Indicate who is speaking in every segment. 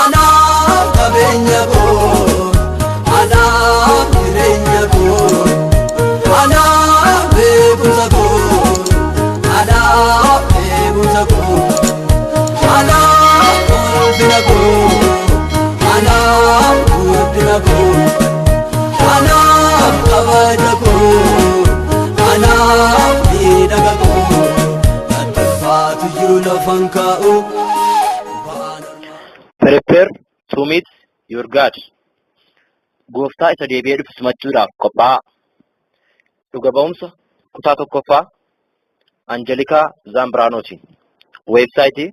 Speaker 1: Anaaf qabeenya koo, anaaf jireenya koo, anaaf beekumsa koo, anaaf beekumsa koo, anaaf ulfina koo, anaaf guddina koo, anaaf kabaja koo, anaaf miidhaga koo, natti ulfaatu jiru lafan kaa'u.
Speaker 2: Prepare to meet your God. Gooftaa isa deebi'ee dhufu simachuudhaaf qophaa'aa. Dhuga ba'umsa kutaa tokkoffaa Anjelikaa Zaambiraanootiin. Weebsaayitii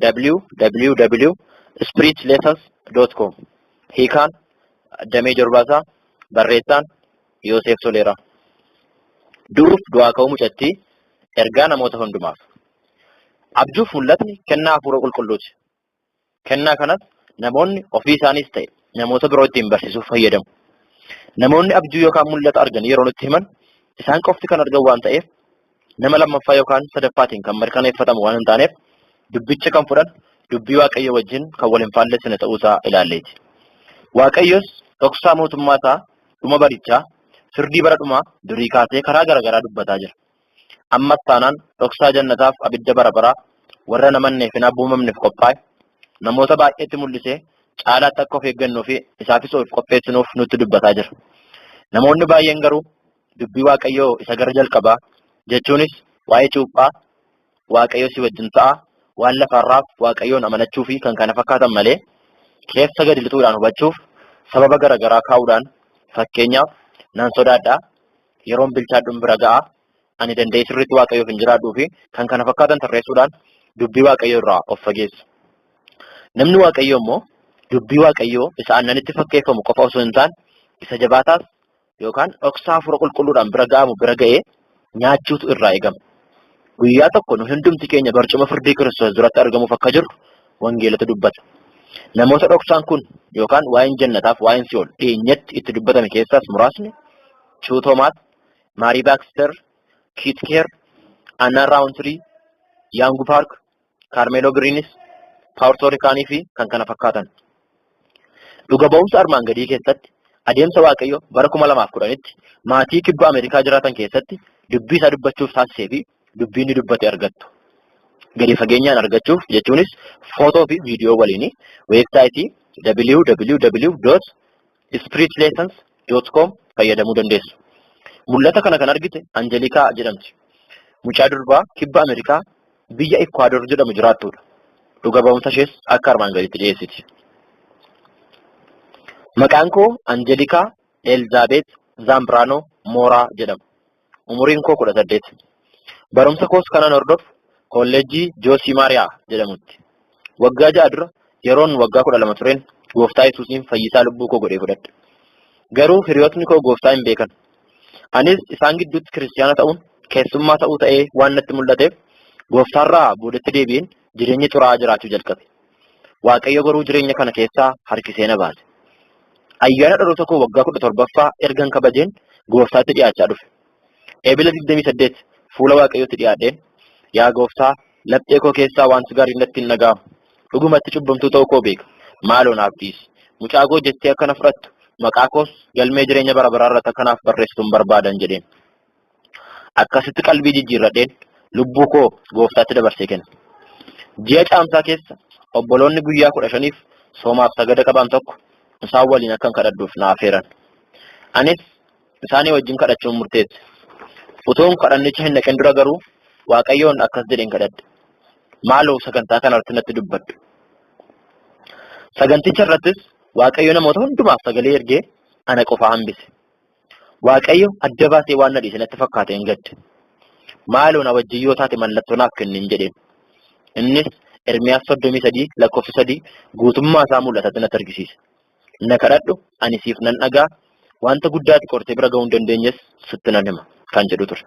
Speaker 2: www.spiritlessons.com. Hiikaan Damee Jorbaasaa, barreessaan Yoosef Toleeraa. Du'uuf du'aa ka'uu mucattii ergaa namoota hundumaaf. Abjuuf mul'atni kennaa hafuura qulqulluuti. Kennaa kanas namoonni ofii isaaniis ta'e namoota biroo ittiin barsiisuuf fayyadamu. Namoonni abjuu yookaan mul'ata argan yeroo nutti himan isaan qofti kan argan waan ta'eef nama lammaffaa yookaan sadaffaatiin kan mirkaneeffatamu waan hin taaneef dubbicha kan fudhan dubbii Waaqayyoo wajjin kan wal hin faallessine ta'uusaa ilaalleeti. Waaqayyos dhoksaa mootummaa isaa dhuma barichaa firdii bara dhumaa durii kaasee karaa garaagaraa dubbataa jira. Ammas taanaan dhoksaa jannataaf abidda bara baraa warra namanneef hin abboomamneef qophaa'e namoota baay'eetti mul'isee caalaatti akka of eeggannuu fi isaafis of qopheessinuuf nutti dubbataa jira. Namoonni baay'een garuu dubbii Waaqayyoo isa gara jalqabaa jechuunis waa'ee cuuphaa, Waaqayyo si wajjin ta'a, waan lafarraaf Waaqayyoon amanachuu fi kan kana fakkaatan malee keessa gadi lixuudhaan hubachuuf sababa garaagaraa kaa'uudhaan fakkeenyaaf nan sodaadha, yeroon bilchaadhuun bira ga'a, ani danda'ee sirriitti Waaqayyoof hin jiraadhuu fi kan kana fakkaatan tarreessuudhaan dubbii Waaqayyoo irraa of fageessu. Namni Waaqayyoo immoo dubbii Waaqayyoo isa aannanitti fakkeeffamu qofa osoo hin taane isa jabaataas yookaan dhoksaa hafuura qulqulluudhaan bira ga'amu bira ga'ee nyaachuutu irraa eegama. Guyyaa tokko nu hundumti keenya barcuma firdii Kiristoos duratti argamuuf akka jirru wangeelatu dubbata. Namoota dhoksaan kun yookaan waa'een jannataaf waa'een si'ool dhiyeenyatti itti dubbatame keessaas muraasni Chuu Toomaas, Maarii Baakster, Kiit Keer, Annaa Raawuntirii, Yaangu Paark, Kaarmeeloo Giriinis, Paawurtoo Rikaanii fi kan kana fakkaatan. Dhuga ba'umsa armaan gadii keessatti adeemsa Waaqayyo bara 2010tti maatii kibba Ameerikaa jiraatan keessatti dubbii isaa dubbachuuf taasisee fi dubbii inni dubbate argattu. Gadi fageenyaan argachuuf jechuunis footoo fi viidiyoo waliin weebsaayitii www.spiritlessons.com fayyadamuu dandeessu. Mul'ata kana kan argite Anjelikaa jedhamti. Mucaa durbaa kibba Ameerikaa biyya Ikwaador jedhamu jiraattudha. Dhuga ba'umsa ishees akka armaan gaditti dhiyeessiti. Maqaan koo Anjelikaa Elzaabeet Zaambraanoo Mooraa jedhama. Umuriin koo 18. Barumsa koos kanan hordofu kolleejjii Joosii Maariyaa jedhamutti. Waggaa 6 dura yeroon waggaa 12 tureen gooftaa Yesuusiin fayyisaa lubbuu koo godhee fudhadhe. Garuu hiriyootni koo gooftaa hin beekan. Anis isaan gidduutti kiristiyaana ta'uun keessummaa ta'uu ta'ee waan natti mul'ateef gooftaarraa boodatti deebi'een jireenya xuraa'aa jiraachuu jalqabe. Waaqayyo garuu jireenya kana keessaa harkisee na baase. Ayyaana dhaloota koo waggaa 17ffaa ergan kabajeen gooftaatti dhiyaachaa dhufe. Eebila 28 fuula Waaqayyootti dhiyaadheen yaa gooftaa laphee koo keessaa wanti gaariin natti hin dhaga'amu. Dhugumatti cubbamtuu ta'uu koo beeka. Maaloo naaf dhiisi. Mucaa koo jettee akka na fudhattu maqaa koos galmee jireenya bara baraa irratti akka naaf barreessitu hin barbaadan jedheen. Akkasitti qalbii jijjiirradheen lubbuu koo gooftaatti dabarsee kenne. Ji'a caamsaa keessa obboloonni guyyaa 15f soomaaf sagada qaban tokko isaan waliin akkan kadhadhuuf na afeeran. Anis isaanii wajjin kadhachuun murteesse. Utuun kadhannicha hin dhaqin dura garuu Waaqayyoon akkas jedheen kadhadhe. Maaloo sagantaa kana irratti natti dubbadhu. Saganticha irrattis Waaqayyo namoota hundumaaf sagalee ergee ana qofaa hambise. Waaqayyo adda baasee waan na dhiise natti fakkaate hin gadde. Maaloo na wajjin yoo taate mallattoo naaf kennin jedheen. Innis Ermiyaas 33 lakkoofsa 3 guutummaa isaa mul'atatti natti argisiise. Na kadhadhu ani siif nan dhagaa wanta guddaa ati qortee bira ga'uu hin dandeenyes sitti nan hima kan jedhu ture.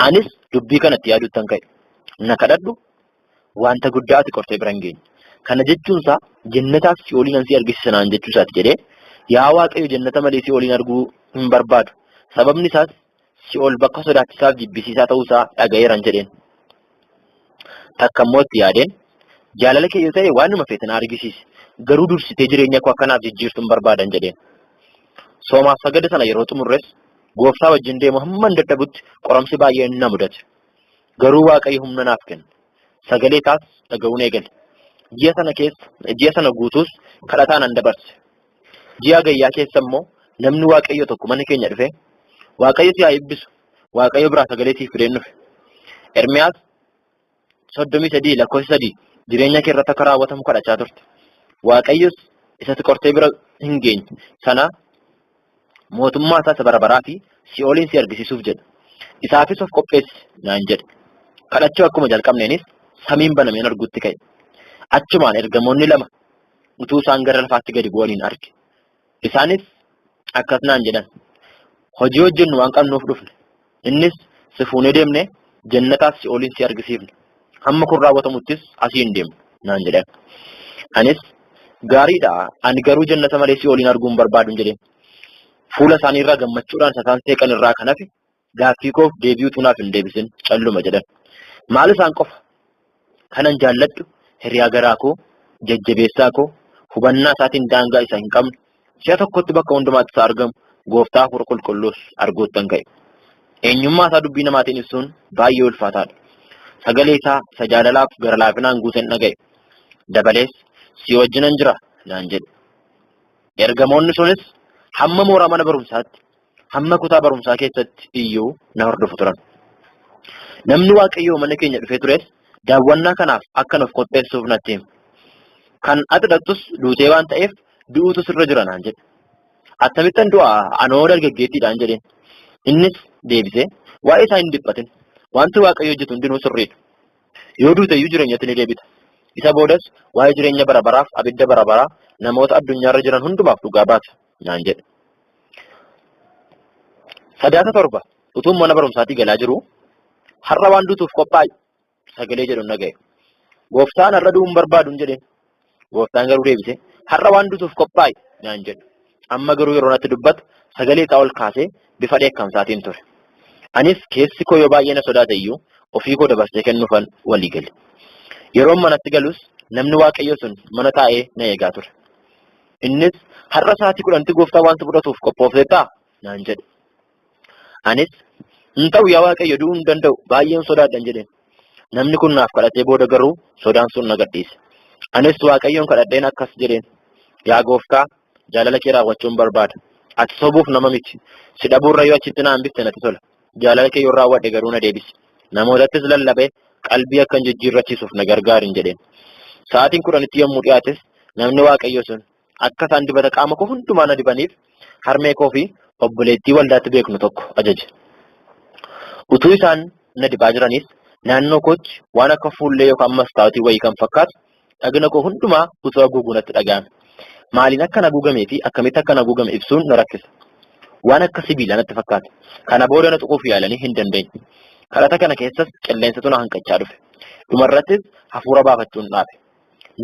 Speaker 2: Anis dubbii kanatti yaaduuttan ka'e. Na kadhadhu wanta guddaa ati qortee bira hin geenye. Kana jechuun isaa jennataaf si'ooliin an si argisiisa naan jechuu isaati jedhee yaa Waaqayyo jennata malee si'ooliin arguu hin barbaadu. Sababni isaas si'ool bakka sodaachisaaf jibbisiisaa ta'uu isaa dhaga'eeran jedheen. Takka immoo itti yaadeen Jaalala kee yoo ta'e waanuma feete na argisiisi. Garuu dursitee jireenya koo akkanaaf jijjiirtu hin barbaadan jedheen. Soomaaf sagada sana yeroo xumurres gooftaa wajjin deemu hamma hin dadhabutti qoramsi baay'een na mudate. Garuu Waaqayyo humna naaf kenne. Sagalee isaas dhaga'uun eegale. Ji'a sana keessa, ji'a sana guutuus kadhataan an dabarse. Ji'a gayyaa keessa immoo namni Waaqayyo tokko mana keenya dhufe, Waaqayyo si haa eebbisu, Waaqayyo biraa sagalee siif fideen dhufe. Ermiyaas 33:3 jireenya kee irratti akka raawwatamu kadhachaa turte. Waaqayyos isa si qortee bira hin geenye sana mootummaa isaa isa bara baraa fi si'ooliin si argisiisuuf jedha. Isaafis of qopheessi naan jedhe. Kadhachuu akkuma jalqabneenis samiin banameen arguutti ka'e. Achumaan ergamoonni lama utuu isaan gara lafaatti gadi bu'aniin arge. Isaanis akkas naan jedhan. Hojii hojjennu waan qabnuuf dhufne. Innis si fuunee deemne jannataaf si'ooliin si argisiifne. Hamma kun raawwatamuttis asii hin deemnu naan jedhan. Anis gaariidha, ani garuu jannata malee si'ooliin arguu hin barbaadu jedheen. Fuula isaanii irraa gammachuudhaan isaan seeqan irraa kan hafe gaaffii koof deebii utuu naaf hin deebisin calluma jedhan. Maal isaan qofa? Kanan jaalladhu hiriyaa garaa koo, jajjabeessaa koo, hubannaa isaatiin daangaa isa hin qabne, si'a tokkotti bakka hundumaatti isa argamu, gooftaa hafuura qulqulluus arguuttan ka'e. Eenyummaa isaa dubbii namaatiin ibsuun baay'ee ulfaataadha. Sagalee isaa isa jaalalaaf gara laafinaan guuteen dhaga'e. Dabalees si wajjinan jira naan jedhe. Ergamoonni sunis hamma mooraa mana barumsaatti, hamma kutaa barumsaa keessatti iyyuu na hordofu turan. Namni Waaqayyoo mana keenya dhufee tures daawwannaa kanaaf akka of qopheessuuf natti hime. Kan ati dhaqxus duutee waan ta'eef du'uutu sirra jira naan jedhe. Akkamittan du'a anoo dargaggeettiidhaan jedheen. Innis deebisee waa'ee isaa hin dhiphatin. Wanti Waaqayyo hojjetu hundinuu sirriidha. Yoo duute iyyuu jireenyatti ni deebita. Isa boodas waa'ee jireenya bara baraaf abidda bara baraa namoota addunyaarra jiran hundumaaf dhugaa baata naan jedhe. Sadaasa 7 utuun mana barumsaatii galaa jiru har'a waan duutuuf qophaa'i sagalee jedhu dhaga'e. Gooftaan har'a du'uu hin barbaadu jedheen. Gooftaan garuu deebisee har'a waan duutuuf qophaa'i naan jedhe. Amma garuu yeroo natti dubbatu sagalee isaa ol kaasee bifa dheekkamsaatiin ture. Anis keessi koo yoo baay'ee na sodaate iyyuu ofii koo dabarsee kennuufan walii gale. Yeroon manatti galus namni Waaqayyo sun mana taa'ee na eegaa ture. Innis har'a sa'aatii 10tti gooftaa waan si fudhatuuf qophoofteettaa naan jedhe. Anis hin ta'u yaa Waaqayyo du'uu hin danda'u baay'een sodaadhan jedheen. Namni kun naaf kadhatee booda garuu sodaan sun na gadhiise. Anis Waaqayyoon kadhadheen akkas jedheen. Yaa gooftaa jaalala kee raawwachuun barbaada. Ati sobuuf nama miti. Si dhabuurra yoo achitti na hambifte natti tola. Jaalala kee yoo raawwadhe garuu na deebisi. Namootattis lallabee qalbii akkan jijjiirrachiisuuf na gargaarin jedheen. Sa'aatiin 10tti yommuu dhiyaates namni Waaqayyo sun akka isaan dibata qaama koo hundumaa na dibaniif harmee koo fi obboleettii waldaatti beeknu tokko ajaje. Utuu isaan na dibaa jiraniis naannoo kootti waan akka fuullee yookaan mastaawotii wayii kan fakkaatu dhagna koo hundumaa utuu haguuguu natti dhaga'ame. Maaliin akka haguugamee fi akkamitti akka haguugame ibsuun na rakkisa. Waan akka sibiilaa natti fakkaata. Kana booda na tuquuf yaalanii hin dandeenye. Kadhata kana keessas qilleensatu na hanqachaa dhufe. Dhumarrattis hafuura baafachuun dhaabe.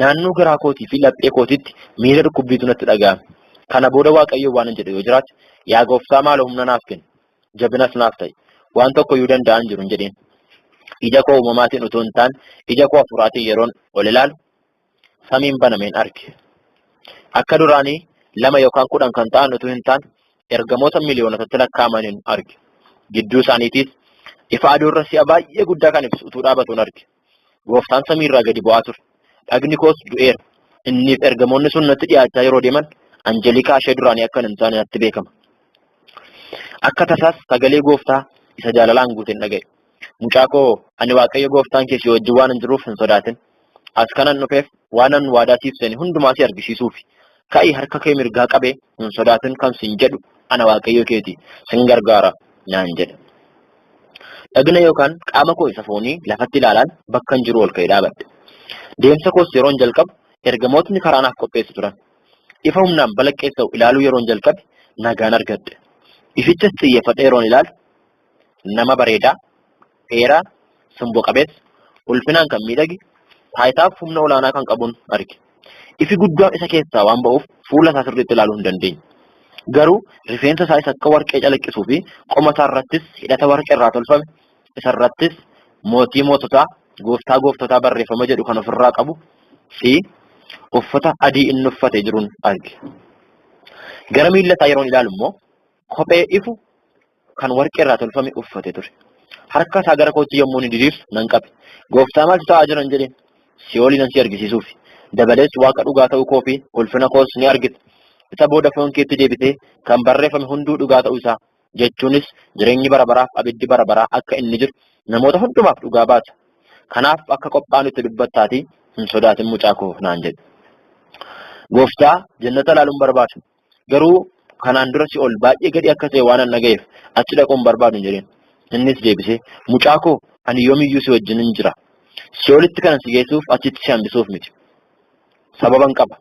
Speaker 2: Naannoo garaa kootii fi laphee kootitti miira dhukkubbiitu natti dhaga'ame. Kana booda Waaqayyo waan hin jedhe yoo jiraate, yaa gooftaa maaloo humna naaf kenni, jabinas naaf ta'i. Waan tokko iyyuu danda'an jiru hin jedheen. Ija koo uumamaatiin utuu hin taane, ija koo hafuuraatiin yeroon ol ilaalu samiin banameen arge. Akka duraanii 2 yookaan 10 kan ta'an utuu hin taane, ergamoota miliyoonotatti lakkaa'amaniin arge. Gidduu isaaniitiis ifa aduurra si'a baay'ee guddaa kan ibsu utuu dhaabatuun arge. Gooftaan samiirraa gadi bu'aa ture. Dhagni koos du'eera. Inniif ergamoonni sun natti dhiyaachaa yeroo deeman Anjelikaa ishee duraanii akka hin taane natti beekama. Akka tasaas sagalee gooftaa isa jaalalaan guuteen dhaga'e. Mucaa koo ani Waaqayyo gooftaan kee si wajjin waan hin jiruuf hin sodaatin. As kanan dhufeef waanan waadaa siif seene hundumaa si argisiisuufi. Ka'i harka kee mirgaa qabee hin sodaatin kan siin jedhu ana Waaqayyo keeti sin gargaara naan jedhe. Dhagna yookaan qaama koo isa foonii lafatti ilaalaan bakka hin jiru ol ka'ee dhaabadhe. Deemsa koos yeroon jalqabu ergamootni karaa naaf qopheessu turan. Ifa humnaan balaqqeessa'u ilaaluu yeroon jalqabe nagaan argadhe. Ifichas xiyyeeffadhee yeroon ilaalu nama bareedaa, dheeraa, simbo qabeessa, ulfinaan kan miidhage, taayitaaf humna olaanaa kan qabuun arge. Ifi guddaan isa keessaa waan ba'uuf fuula isaa sirriitti ilaaluu hin dandeenye. Garuu rifeensa isaa isa akka warqee calaqqisuu fi qoma isaa irrattis hidhata warqee irraa tolfame, isa irrattis mootii moototaa, gooftaa gooftotaa barreeffama jedhu kan ofirraa qabu fi uffata adii inni uffatee jiruun arge. Gara miilla isaa yeroon ilaalu immoo kophee ifu kan warqee irraa tolfame uffatee ture. Harka isaa gara kootti yommuu inni diriirsu nan qabe. Gooftaa maaltu ta'aa jiran jedheen. Si'oolii nan si argisiisuufi. Dabalees waaqa dhugaa ta'uu koo fi ulfina koos ni argita. Isa booda foon keetti deebitee kan barreeffame hunduu dhugaa ta'uu isaa jechuunis jireenyi bara baraaf abiddi bara baraa akka inni jiru namoota hundumaaf dhugaa baata. Kanaaf akka qophaa'an itti dubbattaatii hin sodaatin mucaa koo naan jedhe. Gooftaa jannata ilaaluun barbaadu. Garuu kanaan dura si'ool baay'ee gadi akka ta'e waan an dhaga'eef achi dhaquun barbaadu hin jedheen. Innis deebisee mucaa koo ani yoomiyyuu si wajjin hin jira. Si'oolitti kan si geessuuf achitti si hambisuuf miti. Sababan qaba.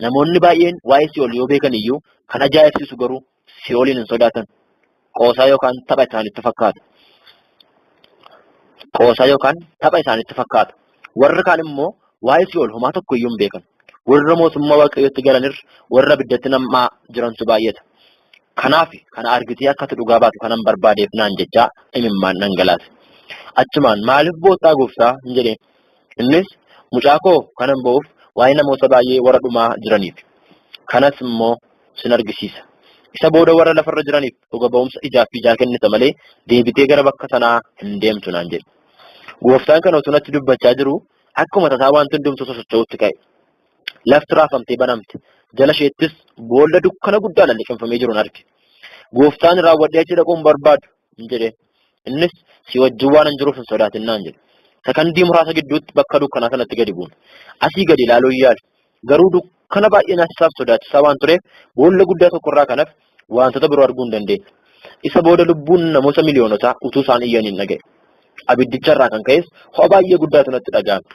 Speaker 2: Namoonni baay'een waa'ee si'ool yoo beekan iyyuu kan ajaa'ibsiisu garuu si'ooliin hin sodaatan. Qoosaa yookaan tapha isaanitti fakkaata. Qoosaa yookaan tapha isaanitti fakkaata. Warri kaan immoo waa'ee si'ool homaa tokko iyyuu hin beekan. Warra mootummaa waaqayyootti galanirra warra abiddatti namaa jirantu baay'ata. Kanaaf kana argitee akka ati dhugaa baatu kanan barbaadeef naan jechaa imimmaan dhangalaase. Achumaan maaliif boossaa gooftaa hin jedheen. Innis mucaa koo kanan ba'uuf waa'ee namoota baay'ee warra dhumaa jiraniif. Kanas immoo sin argisiisa. Isa booda warra lafarra jiraniif dhuga ba'umsa ijaaf ijaa kennita malee deebitee gara bakka sanaa hin deemtu naan jedhe. Gooftaan kana utuu natti dubbachaa jiru akkuma tasaa wanti hundumtuu sosocho'utti ka'e. Lafti raafamtee banamte. Jala isheettis boolla dukkana guddaadhaan liqimfamee jiruun arge. Gooftaan raawwadhee achi dhaquun barbaadu hin jedheen. Innis si wajjin waan hin jiruuf hin sodaatin naan jedhe. Sakandii muraasa gidduutti bakka dukkanaa sanatti gadi buune. Asii gadi ilaaluu yaale. Garuu dukkana baay'ee naasisaaf sodaachisaa waan tureef boolla guddaa tokkorraa kanaaf wantoota biroo arguu hin dandeenye. Isa booda lubbuun namoota miliyoonotaa utuu isaan iyyan hin dhaga'e. Abiddicha irraa kan ka'es ho'a baay'ee guddaatu natti dhaga'ame.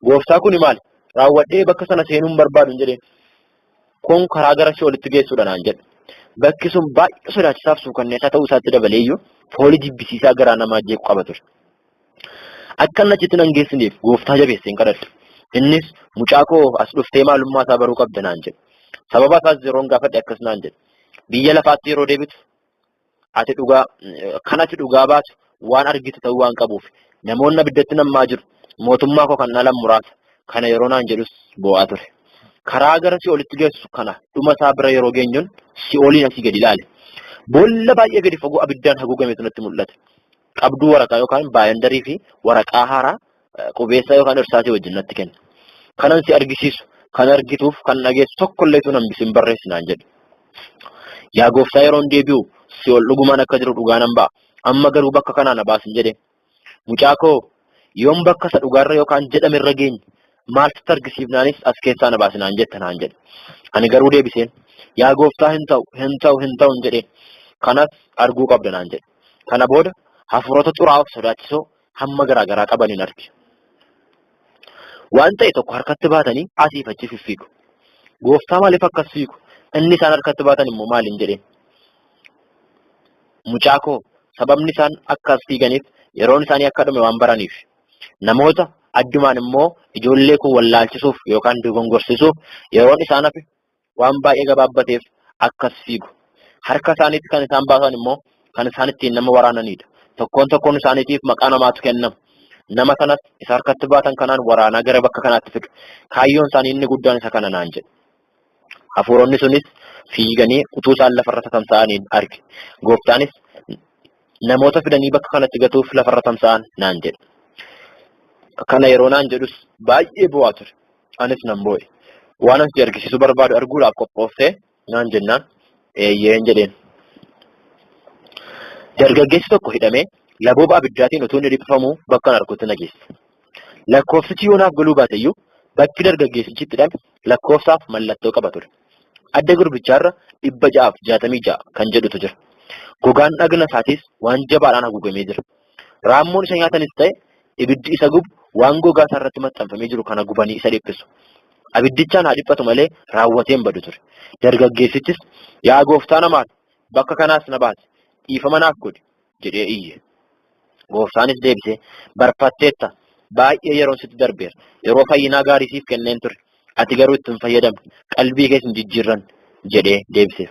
Speaker 2: Gooftaa kuni maali? Raawwadhee bakka sana seenuu hin barbaadu hin jedheen. Kun karaa gara si'oolitti geessudha naan jedhe. Bakki sun baay'ee sodaachisaaf suukanneessaa ta'uu isaatti dabalee iyyuu foolii jibbisiisaa garaa namaa jeequ qaba ture. Akka inni achitti nan geessineef gooftaa jabeesseen kadhadhe. Innis mucaa koo as dhuftee maalummaa isaa baruu qabda naan jedhe. Sababa isaas yeroon gaafadhe akkas naan jedhe. Biyya lafaatti yeroo deebitu ati dhugaa kan ati dhugaa baatu waan argitu ta'uu waan qabuuf namoonni abiddatti nammaa jiru mootummaa koo kan dhalan muraasa kana yeroo naan jedhus boo'aa ture. Karaa gara si'oolitti geessu kana dhuma isaa bira yeroo geenyuun si'ooliin asii gadi ilaale. Boolla baay'ee gadi fagoo abiddaan haguugametu natti mul'ate. Qabduu waraqaa yookaan baayandarii fi waraqaa haaraa qubeessaa yookaan irsaasii wajjin natti kenne. Kanan si argisiisu, kan argituuf, kan dhageessu tokkollee tun hambisin barreessi naan jedhe. Yaa gooftaa yeroon deebi'u si'ool dhugumaan akka jiru dhugaa nan ba'a. Amma garuu bakka kanaa na baasin jedhe. Mucaa koo yoom bakka isa dhugaarra yookaan jedhamerra geenye maal sitti argisiifnaanis as keessaa na baasi naan jette naan jedhe. Ani garuu deebiseen yaa gooftaa hin ta'u, hin ta'u, hin ta'u hin jedheen. Kanas arguu qabda naan jedhe. Kana booda hafuurota xuraa'oof sodaachisoo hamma garaagaraa qabaniin arge. Waan ta'e tokko harkatti baatanii asiif achi fiffiigu. Gooftaa maaliif akkas fiigu? Inni isaan harkatti baatan immoo maaliin jedheen? Mucaa koo sababni isaan akkas fiiganiif yeroon isaanii akka dhume waan baraniif. Namoota addumaan immoo ijoollee kun wallaalchisuuf yookaan dogongorsiisuuf yeroon isaan hafe waan baay'ee gabaabbateef akkas fiigu. Harka isaaniitti kan isaan baasan immoo kan isaan ittiin nama waraananidha. Tokkoon tokkoon isaaniitiif maqaa namaatu kennama. Nama sanas isa harkatti baatan kanaan waraanaa gara bakka kanaatti fidu. Kaayyoon isaanii inni guddaan isa kana naan jedhe. Hafuuronni sunis fiiganii utuu isaan lafarra tatamsa'aniin arge. Gooftaanis namoota fidanii bakka kanatti gatuuf lafarra tamsa'an naan jedhe. Kana yeroo naan jedhus baay'ee boo'aa ture. Anis nan boo'e. Waan ani si argisiisuu barbaadu arguudhaaf qophooftee naan jennaan eeyyeen jedheen. Dargaggeessi tokko hidhamee labooba abiddaatiin utuu inni dhiphifamuu bakka an argutti na geesse. Lakkoofsichi yoo naaf galuu baate iyyuu bakki dargaggeessichi itti hidhame lakkoofsaaf mallattoo qaba ture. Adda gurbichaarra 666 kan jedhutu jira. Gogaan dhagna isaatiis waan jabaadhaan haguugamee jira. Raammoon isa nyaatanis ta'e ibiddi isa gubu waan gogaa isaa irratti maxxanfamee jiru kana gubanii isa dhiphisu. Abiddichaan haa dhiphatu malee raawwatee hin badu ture. Dargaggeessichis yaa gooftaa namaa bakka kanaas na baasi dhiifama naaf godhi jedhee iyye. Gooftaanis deebisee barfatteetta baay'ee yeroon sitti darbeera. Yeroo fayyinaa gaarii siif kenneen ture. Ati garuu itti hin fayyadamne qalbii kees hin jijjiirranne jedhee deebiseef.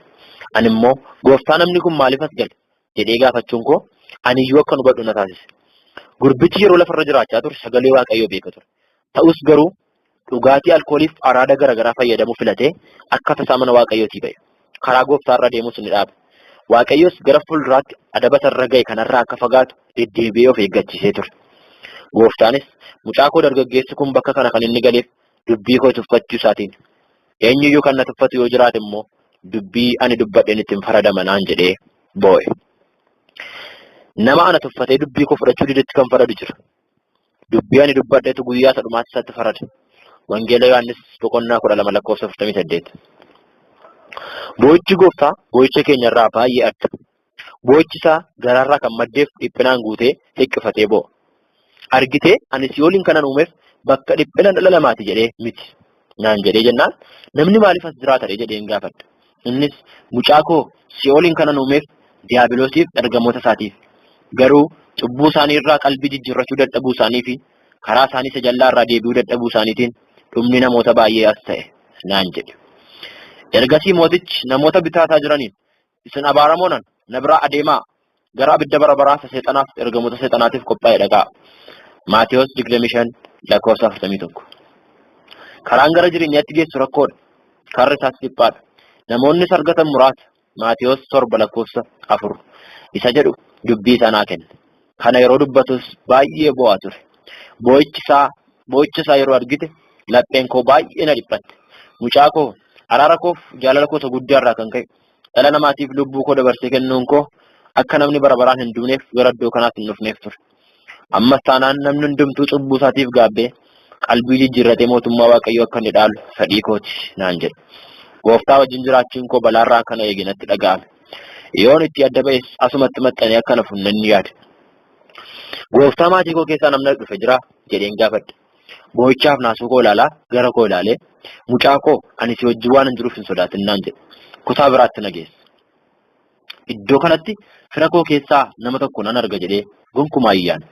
Speaker 2: Ani immoo gooftaa namni kun maaliif as gale jedhee gaafachuun koo ani iyyuu akka hubadhu na taasise. Gurbichi yeroo lafarra jiraachaa ture sagalee Waaqayyoo beeka ture. Ta'us garuu dhugaatii alkooliif araada garaagaraa fayyadamuu filatee akka tasaa mana Waaqayyootii ba'e. Karaa gooftaarra deemus ni dhaabe. Waaqayyos gara fuulduraatti adaba sarara ga'e kanarraa akka fagaatu deddeebi'ee of eeggachiisee ture. Gooftaanis mucaa koo dargaggeessi kun bakka kana kan inni galeef dubbii koo tuffachuu isaatiin. Eenyuyyuu kan na tuffatu yoo jiraate immoo dubbii ani dubbadheen ittiin faradama naan jedhee boo'e. Nama ana tuffatee dubbii koo fudhachuu didetti kan faradu jira. Dubbii ani dubbadhetu guyyaa isa dhumaatti isatti farada. Wangeela Yohaannis boqonnaa 12 lakkoofsa 48. Boo'ichi gooftaa boo'icha keenyarraa baay'ee adda. Boo'ichi isaa garaarraa kan maddeef dhiphinaan guutee hiqqifatee boo'a. Argitee ani si'ooliin kanan uumeef bakka dhiphina dhala namaati jedhee miti. Naan jedhee jennaan namni maaliif as jiraata jedheen gaafadha. Innis mucaa koo si'ooliin kanan uumeef diiyaabiloosiif ergamoota isaatiif. Garuu cubbuu isaanii irraa qalbii jijjiirrachuu dadhabuu isaanii fi karaa isaanii isa jallaa irraa deebi'uu dadhabuu isaaniitiin dhumni namoota baay'ee as ta'e naan jedhe. Ergasii mootichi namoota bitaataa jiraniin isin abaaramoonan na biraa adeemaa gara abidda bara baraa isa seexanaaf ergamoota seexanaatiif qophaa'e dhaqaa. Maatewos 25 lakkoofsa 41. Karaan gara jireenyaatti geessu rakkoodha. Karri isaas dhiphaadha. Namoonni isa argatan muraasa. Maatewos 7 lakkoofsa 4. Isa jedhu dubbii isaa naa kenne. Kana yeroo dubbatus baay'ee boo'aa ture. Boo'icha isaa yeroo argite lapheen koo baay'ee na dhiphatte. Mucaa koo araara koof jaalala koo isa guddaa irraa kan ka'e dhala namaatiif lubbuu koo dabarsee kennuun koo akka namni bara baraan hin duuneef gara iddoo kanaatti hin dhufneef ture. Ammas taanaan namni hundumtuu cubbuu isaatiif gaabbee qalbii jijjiirratee mootummaa Waaqayyoo akka inni dhaalu fedhii kooti naan jedhe. Gooftaa wajjin jiraachuun koo balaarraa akka na eege natti dhaga'ame. Yoon itti adda ba'es asumatti maxxanee akka na funnan ni yaade. Gooftaa maatii koo keessaa namni dhufe jira jedheen gaafadhe. Boo'ichaaf naasuu koo ilaalaa gara koo ilaalee mucaa koo ani si wajjin waan hin jiruuf hin sodaatin naan jedhe. Kutaa biraatti na geesse. Iddoo kanatti fira koo keessaa nama tokko nan arga jedhee gonkumaa hin yaadne.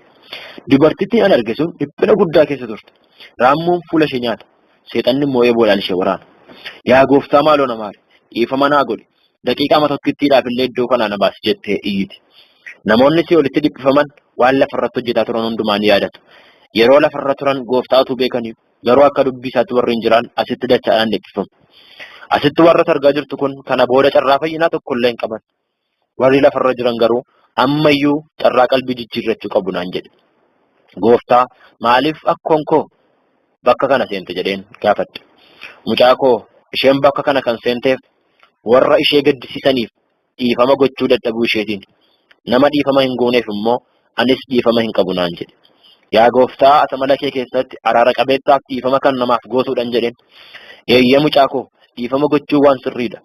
Speaker 2: Dubartittiin an arge sun dhiphina guddaa keessa turte. Raammoon fuula ishee nyaata. Seexanni immoo eeboodhaan ishee waraana. Yaa gooftaa maaloo na maari. Dhiifama naa godhi. Daqiiqaa tokkittiidhaaf illee iddoo kanaa na baasi jettee iyyiti. Namoonni si olitti dhiphifaman waan lafarratti hojjetaa turan hundumaa ni yaadatu. Yeroo lafarra turan gooftaa utuu beekanii garuu akka dubbii isaatti warri hin jiraan asitti dachaadhaan dhiphifamu. Asitti warra argaa jirtu kun kana booda carraa fayyinaa tokko illee hin qaban. Warri lafarra jiran garuu ammayyuu carraa qalbii jijjiirrachuu qabu naan jedhe. Gooftaa maaliif akkoon koo bakka kana seente jedheen gaafadhe. Mucaa koo isheen bakka kana kan seenteef warra ishee gaddisiisaniif dhiifama gochuu dadhabuu isheetiin. Nama dhiifama hin gooneef immoo anis dhiifama hin qabu naan jedhe. Yaa gooftaa ati amala kee keessatti araara qabeessaaf dhiifama kan namaaf gootuudhaan jedheen. Eeyyee mucaa koo dhiifama gochuu waan sirriidha.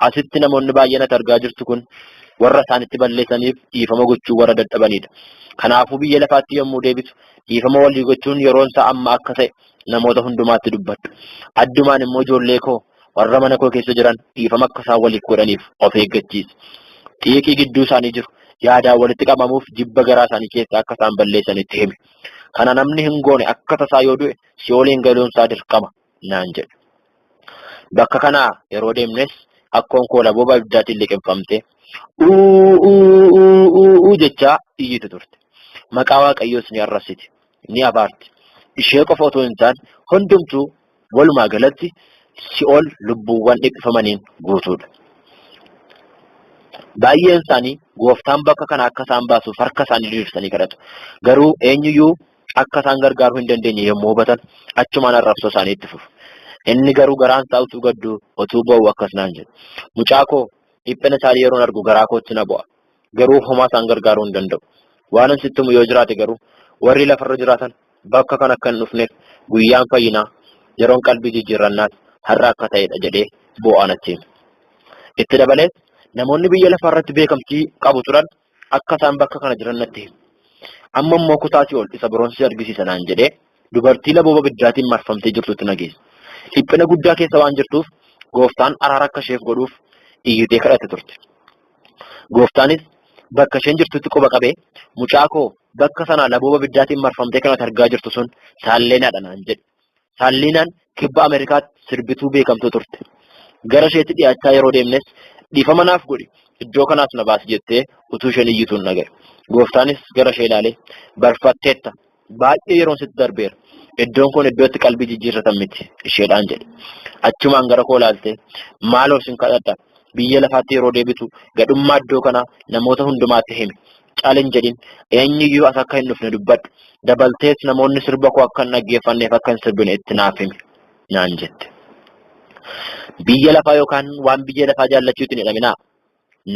Speaker 2: Asitti namoonni baay'een ati argaa jirtu kun warra isaanitti balleessaniif dhiifama gochuu warra dadhabanidha. Kanaafuu biyya lafaatti yommuu deebitu dhiifama walii gochuun yeroon isaa amma akka ta'e namoota hundumaatti dubbadhu. Addumaan immoo ijoollee koo warra mana koo keessa jiran dhiifama akka isaan waliif godhaniif of eeggachiisi. Xiiqii gidduu isaanii jiru yaadaan walitti qabamuuf jibba garaa isaanii keessaa akka isaan balleessanitti himi. Kana namni hin goone akka tasaa yoo du'e si'ooliin galuun isaa dirqama naan jedhe. Bakka kanaa yeroo deemnes akkoon koo labooba ibiddaatiin liqimfamte uu jechaa iyyitu turte. Maqaa Waaqayyoos ni arrabsiti, ni abaarti. Ishee qofa otoo hin taane hundumtuu walumaa galatti si'ool lubbuuwwan dhiphifamaniin guutuudha. Baay'een isaanii gooftaan bakka kana akka isaan baasuuf harka isaanii diriirsanii kadhatu. Garuu eenyuyyuu akka isaan gargaaruu hin dandeenye yommuu hubatan achumaan arrabsoo isaanii itti fufu. Inni garuu garaan isaa utuu gadduu utuu boo'u akkas naan jedhe. Mucaa koo dhiphina isaanii yeroon argu garaa kootti na bu'a. Garuu homaa isaan gargaaruu hin danda'u. Waan an sitti himu yoo jiraate garuu warri lafarra jiraatan bakka kana akka hin dhufneef guyyaan fayyinaa yeroon qalbii jijjiirrannaas har'a akka ta'edha jedhee boo'aa natti hime. Itti dabalees namoonni biyya lafaarratti beekamtii qabu turan akka isaan bakka kana jiran natti hime. Amma immoo kutaa si'ool isa biroon si argisiisa naan jedhee dubartii labooba ibiddaatiin marfamtee jirtutti na geesse. Dhiphina guddaa keessa waan jirtuuf gooftaan araara akka isheef godhuuf iyyitee kadhatte turte. Gooftaanis bakka isheen jirtutti quba qabee mucaa koo bakka sana labooba ibiddaatiin marfamtee kan ati argaa jirtu sun Saalleenaadha naan jedhe. Saalleenaan kibba Ameerikaatti sirbituu beekamtuu turte. Gara isheetti dhiyaachaa yeroo deemnes dhiifama naaf godhi iddoo kanaas na baasi jettee utuu isheen iyyituun dhaga'e. Gooftaanis gara ishee ilaalee barfatteetta baay'ee yeroon sitti darbeera. Iddoon kun iddoo itti qalbii jijjiirratan miti isheedhaan jedhe. Achumaan gara koo ilaalte, maaloo sin kadhadha. Biyya lafaatti yeroo deebitu gadhummaa iddoo kanaa namoota hundumaatti himi. Calin jedhin, eenyuyyuu as akka hin dhufne dubbadhu. Dabaltees namoonni sirba koo akka hin dhaggeeffanneef akka hin sirbine itti naaf himi naan jette. Biyya lafaa yookaan waan biyya lafaa jaallachuutti hin hidhaminaa.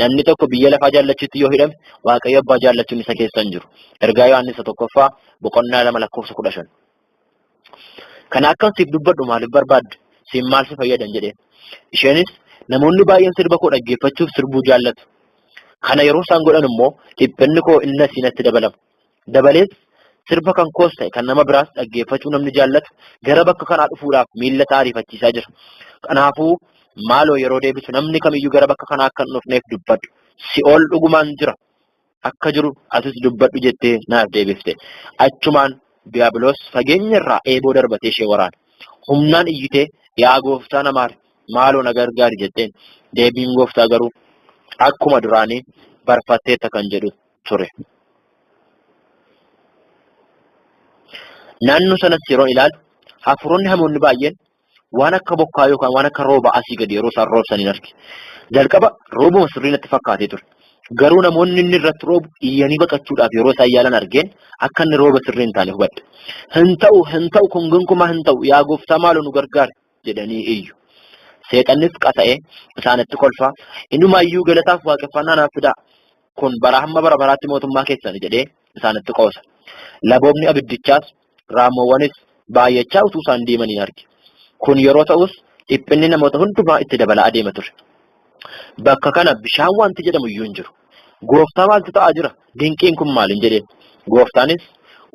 Speaker 2: Namni tokko biyya lafaa jaallachuutti yoo hidhame Waaqayyo abbaa jaallachuun isa keessa hin jiru. Ergaa Yohaannis 1ffaa boqonnaa 2 lakkoofsa 15. Kana akkan siif dubbadhu maaliif barbaadde? Siin maal si fayyadan jedheen. Isheenis namoonni baay'een sirba koo dhaggeeffachuuf sirbuu jaallatu. Kana yeroo isaan godhan immoo dhiphinni koo inni asii natti dabalama. Dabalees sirba kan koos ta'e kan nama biraas dhaggeeffachuu namni jaallatu gara bakka kanaa dhufuudhaaf miilla isaa ariifachiisaa jira. Kanaafuu maaloo yeroo deebisu namni kamiyyuu gara bakka kanaa akka hin dhufneef dubbadhu. Si'ool dhugumaan jira. Akka jiru atis dubbadhu jettee naaf deebifte. Achumaan Diiyaabiloos fageenya irraa eeboo darbatee ishee waraane. Humnaan iyyitee yaa gooftaa na maari maaloo na gargaari jetteen. Deebiin gooftaa garuu akkuma duraanii barfatteetta kan jedhu ture. Naannoo sanas yeroon ilaalu hafuuronni hamoonni baay'een waan akka bokkaa yookaan waan akka rooba asii gadi yeroo isaan roobsan hin arge. Jalqaba roobuma sirrii natti fakkaatee ture. Garuu namoonni inni irratti roobu iyyanii baqachuudhaaf yeroo isaan yaalan argeen akka inni rooba sirrii hin taane hubadhe. Hin ta'u, hin ta'u, kun gonkumaa hin ta'u, yaa gooftaa maaloo nu gargaari jedhanii iyyu. Seexannis qata'ee isaanitti kolfaa, inumaayyuu galataaf waaqeffannaa naaf fidaa. Kun bara hamma bara baraatti mootummaa keessani jedhee isaanitti qoosa. Laboobni abiddichaas raammoowwanis baay'achaa utuu isaan deemanii arge. Kun yeroo ta'us dhiphinni namoota hundumaa itti dabalaa adeema ture. Bakka kana bishaan wanti jedhamu iyyuu hin jiru. Gooftaa maaltu ta'aa jira? Dinqiin kun maaliin jedheen. Gooftaanis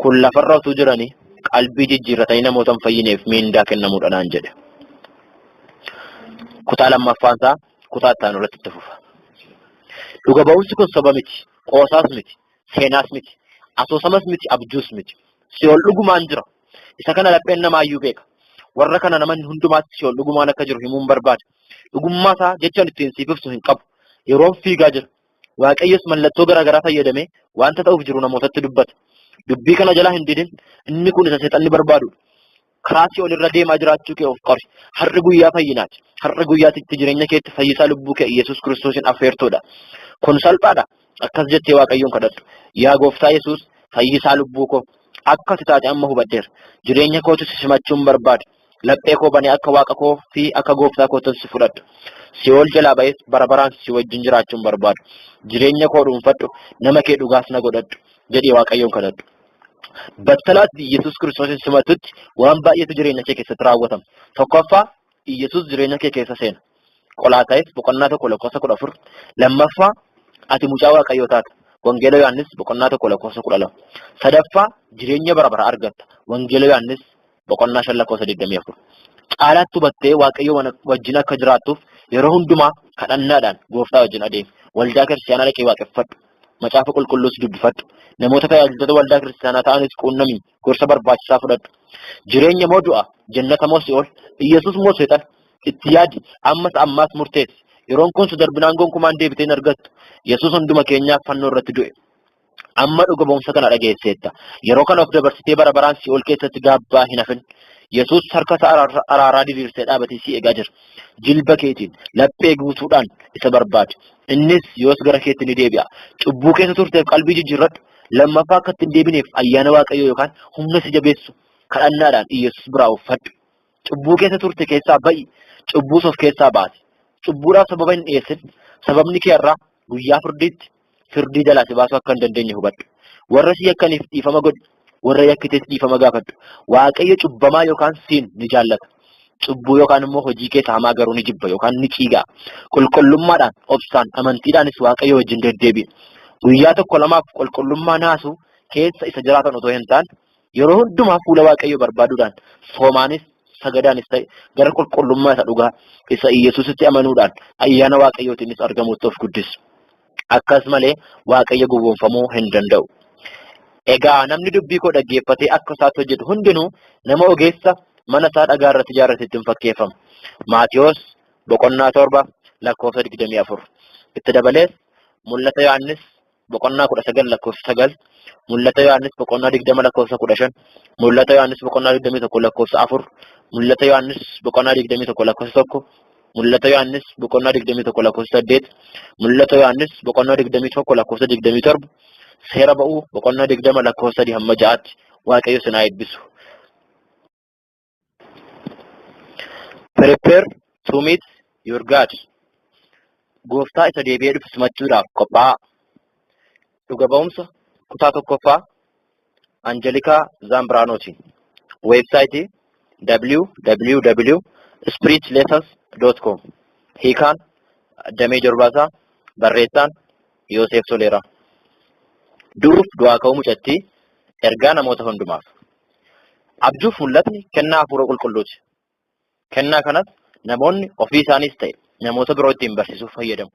Speaker 2: kun lafarra utuu jiranii qalbii jijjiirratanii namoota hin fayyineef miindaa kennamuudha naan jedhe. Kutaa lammaffaan isaa kutaa itti aanu irratti itti fufa. Dhuga ba'umsi kun soba miti, qoosaas miti, seenaas miti, asoosamas miti, abjuus miti. Si'ool dhugumaan jira. Isa kana lapheen namaayyuu beeka. Warra kana namanni hundumaatti si'ool dhugumaan akka jiru himuun barbaada. Dhugummaa isaa jechaan ittiin siif ibsu hin qabu. Yeroon fiigaa jira. Waaqayyos mallattoo garaagaraa fayyadamee wanta ta'uuf jiru namootatti dubbata. Dubbii kana jalaa hin didin. Inni kun isa seexanni barbaadudha. Karaa si'ool irra deemaa jiraachuu kee of qori. Har'i guyyaa fayyinaati. Har'i guyyaatti itti jireenya keetti fayyisaa lubbuu kee Yesuus Kiristoosiin affeertuudha. Kun salphaadha. Akkas jettee Waaqayyoon kadhadhu. Yaa Gooftaa Yesuus fayyisaa lubbuu koo akka ati taate amma hubadheera. Jireenya kootti si simachuun barbaada. Laphee koo banee akka Waaqa koo fi akka Gooftaa kootti si fudhadhu. Si'ool jalaa ba'ees bara baraan si wajjin jiraachuun barbaada. Jireenya koo dhuunfadhu, nama kee dhugaas na godhadhu jedhii Waaqayyoon kadhadhu. Battalaatti Yesuus Kiristoosin simatutti waan baay'eetu jireenya kee keessatti raawwatama. Tokkoffaa Yesuus jireenya kee keessa seena. Qolaasaayis boqonnaa 1 lakkoofsa 14. Lammaffaa ati mucaa Waaqayyoo taata. Wangeela Yohaannis boqonnaa 1 lakkoofsa 12. Sadaffaa jireenya bara bara argatta. Wangeela Yohaannis boqonnaa 5 lakkoofsa 24. Caalaatti hubattee Waaqayyo wajjin akka jiraattuuf yeroo hundumaa kadhannaadhaan gooftaa wajjin adeemi. Waldaa kiristaanaa dhaqee waaqeffadhu. Macaafa qulqulluus dubbifadhu. Namoota tajaajiltoota waldaa kiristaanaa ta'anis quunnami. Gorsa barbaachisaa fudhadhu. Jireenya moo du'a? Jannata moo si'ool? Iyyasuus moo seexana? Itti yaadi. Ammas ammaas murteessi. Yeroon kun si darbinaan gonkumaan deebitee hin argattu. Yesuus hunduma keenyaaf fannoo irratti du'e. Amma dhuga ba'umsa kana dhageesseetta. Yeroo kana of dabarsitee bara baraan si'ool keessatti gaabbaa hin hafin. Yesuus harka isaa araaraa diriirsee dhaabatee si eegaa jira. Jilba keetiin laphee guutuudhaan isa barbaadi. Innis yoos gara keetti ni deebi'a. Cubbuu keessa turteef qalbii jijjiirradhu. Lammaffaa akka itti hin deebineef ayyaana Waaqayyoo yookaan humna si jabeessu kadhannaadhaan Iyyasuus biraa uffadhu. Cubbuu keessa turte keessaa ba'i. Cubbuus of keessaa baasi. Cubbuudhaaf sababa hin dhiyeessin. Sababni kee irraa guyyaa firdiitti firdii jalaa si baasuu akka hin dandeenye hubadhu. Warra si yakkaniif dhiifama godhi. Warra yakkites dhiifama gaafadhu. Waaqayyo cubbamaa yookaan siin ni jaallata. Cubbuu yookaan immoo hojii keessa hamaa garuu ni jibba yookaan ni ciigaa. Qulqullummaadhaan, obsaan, amantiidhaanis Waaqayyo wajjin deddeebi'i. Guyyaa tokko lamaaf qulqullummaa naasuu keessa isa jiraatan otoo hin taane yeroo hundumaa fuula Waaqayyoo barbaaduudhaan soomaanis sagadaanis ta'e gara qulqullummaa isa dhugaa isa Iyyasuusitti amanuudhaan ayyaana Waaqayyootiinis argamuutti of guddisi. Akkas malee Waaqayyo gowwoomfamuu hin danda'u. Egaa namni dubbii koo dhaggeeffatee akka isaatti hojjetu hundinuu nama ogeessa mana isaa dhagaa irratti ijaarratetti hin fakkeeffama. Maatiyoos boqonnaa 7 lakkoofsa 24. Itti dabalees Mul'ata Yohaannis boqonnaa 19 lakkoofsa 9, Mul'ata Yohaannis boqonnaa 20 lakkoofsa 15, Mul'ata Yohaannis boqonnaa 21 lakkoofsa 4, Mul'ata Yohaannis boqonnaa 21 lakkoofsa 1, Mul'ata Yohaannis boqonnaa 21 lakkoofsa 8, Mul'ata Yohaannis boqonnaa 21 lakkoofsa 27, Seera Ba'uu boqonnaa 20 lakkoofsa 3 hamma 6tti. Waaqayyo isin haa eebbisu. Prepare to meet your God. Gooftaa isa deebi'ee dhufu simachuudhaaf qophaa'aa. Dhuga ba'umsa kutaa tokkoffaa Anjelikaa Zaambraanootiin. Weebsaayitii www.spiritlessons.com. Hiikaan Damee Jorbaasaa, barreessaan Yooseef Toleeraa. Du'uuf du'aa ka'uu mucattii, ergaa namoota hundumaaf. Abjuuf mul'atni kennaa hafuura qulqulluuti. Kennaa kanas namoonni ofii isaaniis ta'e namoota biroo ittiin barsiisuuf fayyadamu.